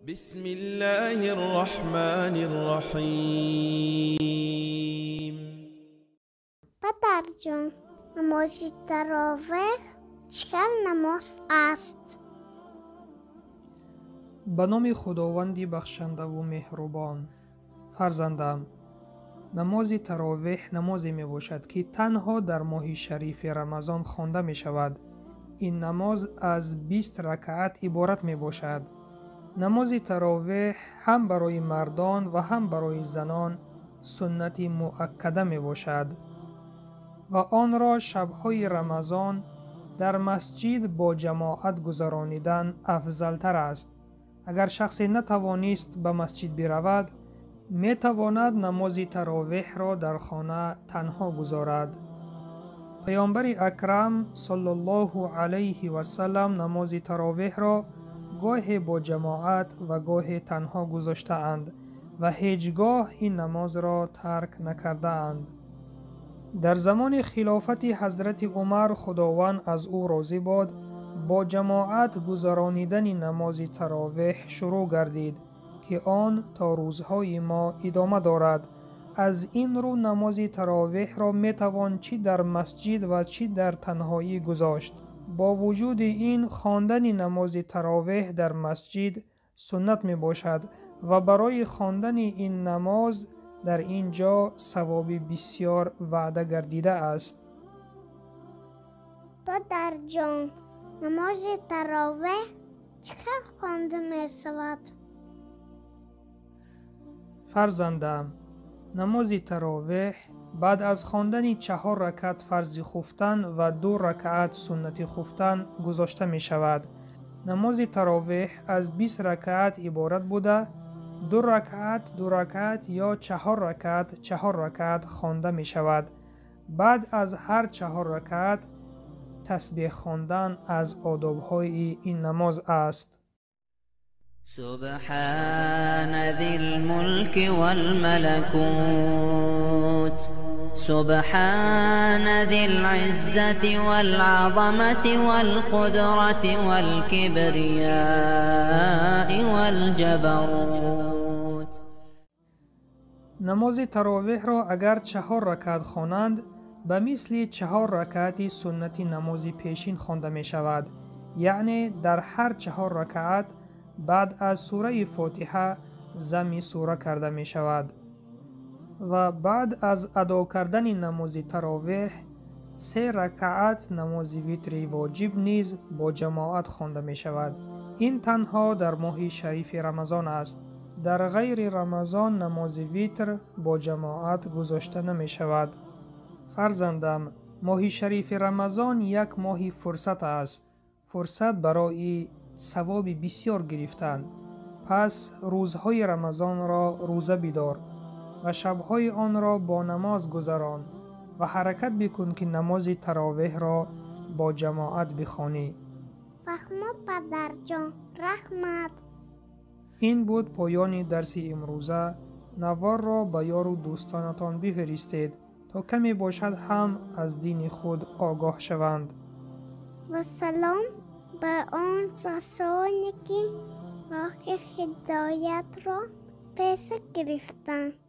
بسم الله الرحمن الرحیم. Падарҷон, намози таровеҳ чӣ хел намоз аст? Ба номи Худованди бахшандаву меҳрубон. Фарзандам, намози таровеҳ намозе мебошад, ки танҳо дар моҳи шарифи Рамазон хонда мешавад. Ин намоз аз 20 ракаат иборат мебошад. Намози таровеҳ ҳам барои мардон ва ҳам барои занон суннати муаккада мебошад ва онро шабҳои Рамазон дар масҷид бо ҷамоат гузаронидан афзалтар аст. Агар шахсе натавонист ба масҷид биравад, метавонад намози таровеҳро дар хона танҳо гузорад. Паёмбари акрам саллаллоҳу алайҳи васаллам намози таровеҳро гоҳе бо ҷамоат ва гоҳе танҳо гузоштаанд ва ҳеҷ гоҳ ин намозро тарк накардаанд. Дар замони хилофати ҳазрати Умар, Худованд аз ӯ розӣ бод, бо ҷамоат гузаронидани намози таровеҳ шурӯъ гардид, ки он то рӯзҳои мо идома дорад. Аз ин рӯ намози таровеҳро метавон чӣ дар масҷид ва чӣ дар танҳоӣ гузошт. Бо вуҷуди ин, хондани намози таровеҳ дар масҷид суннат мебошад ва барои хондани ин намоз дар ин ҷо савоби бисёр ваъда гардидааст. Падарҷон, намози таровеҳ чӣ хел хонда мешавад? Фарзандам, намози таровеҳ баъд аз хондани 4 ракат фарзи хуфтан ва 2 ракаат суннати хуфтан гузошта мешавад. Намози таровеҳ аз 20 ракаат иборат буда, 2 ракаат 2 ракаат ё 4 ракаат 4 ракаат хонда мешавад. Баъд аз ҳар 4 ракаат тасбеҳ хондан аз одобҳои ин намоз аст. سبحان ذي الملك والملكوت، سبحان ذي العزة والعظمة والقدرة والكبرياء والجبروت. Намози таровеҳро агар 4 ракаат хонанд, ба мисли 4 ракаати суннати намози пешин хонда мешавад, яъне дар ҳар 4 ракаат баъд аз сураи Фотиҳа замми сура карда мешавад ва баъд аз адо кардани намози таровеҳ 3 ракаат намози витри воҷиб низ бо ҷамоат хонда мешавад. Ин танҳо дар моҳи шарифи Рамазон аст. Дар ғайри Рамазон намози витр бо ҷамоат гузошта намешавад. Фарзандам, моҳи шарифи Рамазон як моҳи фурсат аст, фурсат барои савоби бисёр гирифтан. Пас рӯзҳои Рамазонро рӯза бидор ва шабҳои онро бо намоз гузарон ва ҳаракат бикун, ки намози таровеҳро бо ҷамоат бихонӣ. Фаҳмо, падарҷон, раҳмат. Ин буд поёни дарси имрӯза. Наворро ба ёру дӯстонатон бифиристед, то каме бошад ҳам аз дини худ огоҳ шаванд. Вассалом ба он касоне, ки роҳи ҳидоятро пеша гирифтанд.